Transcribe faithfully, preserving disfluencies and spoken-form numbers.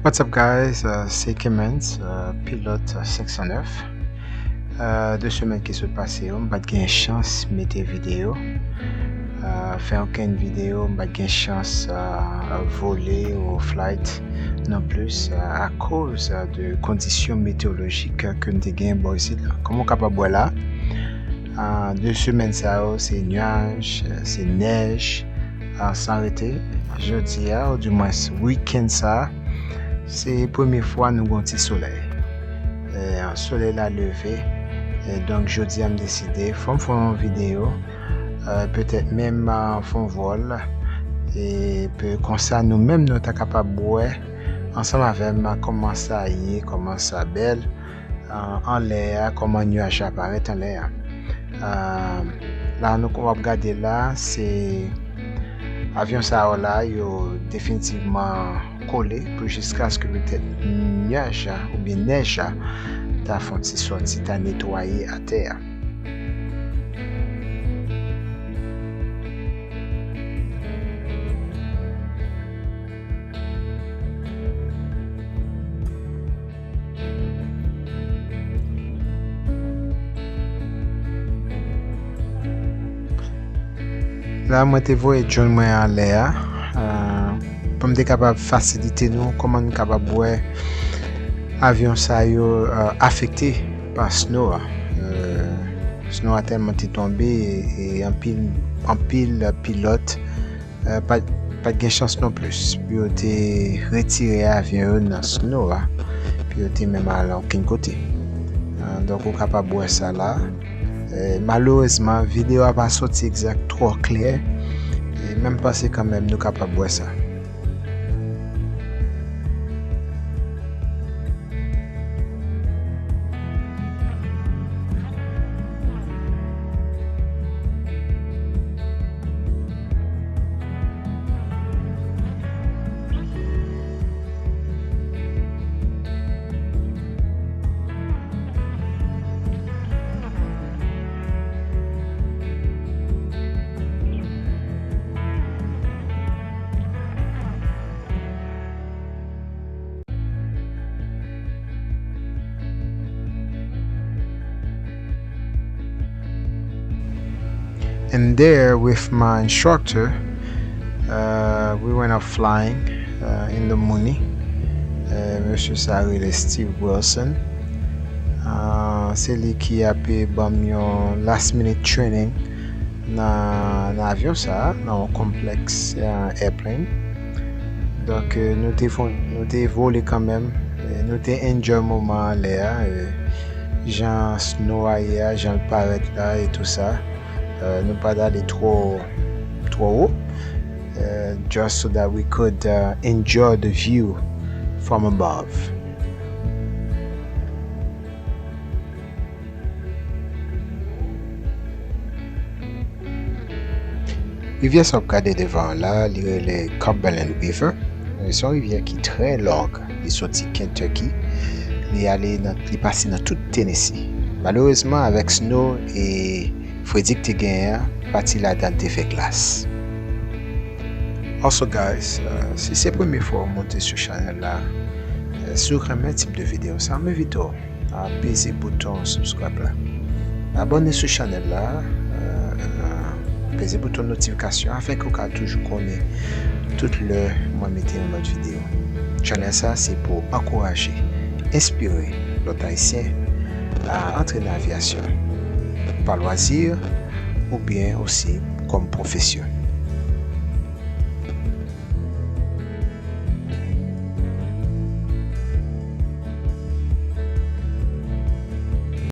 What's up, guys? Uh, se Kemens, uh, pilòt, uh, senk san nèf. Uh, de semèn ki sot pase yo, m pa t gen chans mete videyo, uh, fè okenn videyo, m pa t gen chans, uh, vole ou flight non plis, uh, akoz, uh, de kondisyon meteyolojik, uh, ke m te gen bò isit la. Kòman w kapab wè la, uh, de semèn sa yo, se nyaj, uh, se nèj, uh, san rete. Jodi a, oudimwens wikenn sa, se premye fwa nou gen yon ti solèy. E, solèy la leve. E, donk, jodi a, m deside, fò m fè yon videyo, e, petèt menm, e, fè yon vòl. E, pe, konsa, nou menm, nou ta kapab wè, ansanm avè m, kòman sa ye, kòman sa bèl, e, anlè a, kòman nyaj la parèt anlè a. E, la, nou, w ap gade la, se avyon sa yo la, yo definitivman kole pou jiskaske petèt nyaj la oubyen nèj la ta fè yon ti sòti, ta netwaye atè a. La, mwen te voye drone mwen anlè a, euh, pou m te kapab fasilite nou kòman nou kapab wè avyon sa yo, euh, afekte pa snow a. Euh, snow a tèlman te tonbe e, e anpil, anpil pilòt, euh, pa, pa t gen chans non plis pou yo te retire avyon yo nan snow a, pou yo te menm al okenn kote. Euh, donk, ou kapab wè sa la. E, malerezman, videyo a pa soti egzak twò klè, e, men m panse kanmenm nou kapab wè sa. And there, with my instructor, uh, we went up flying, uh, in the morning. Uh, mesye sa rele Steve Wilson. Uh, se li ki ape ban m yon last minute training nan, nan avyon sa, nan yon complex, uh, airplane. Donk, euh, nou te fon-, nou te vole kanmenm, euh, nou te enjoy moman anlè a, euh, jan snow a ye a, jan l parèt la e tou sa. Euh, nou pa t ale twò, twò wo, euh, just so that we could, uh, enjoy the view from above. Rivyè sa w ap gade devan w la, li rele Cumberland River. Se yon rivyè ki trè long. Li soti Kentucky. Li ale nan, li pase nan tout Tennessee. Malerezman, avèk snow e fredi k te genyen an, pati ladan l te fè glas. Also, guys, uh, si se premye fwa w monte sou chanèl la, uh, si w renmen tip de videyo sa, m envite w a peze bouton subscribe la. Abòne sou chanèl la, euh, peze bouton notifikasyon afin ke w ka toujou konnen tout lè mwen mete yon lòt videyo. Chanèl sa se pou ankouraje, enspire lòt Ayisyen a antre nan aviyasyon pa lwazi oubyen osi kòm pwofesyon.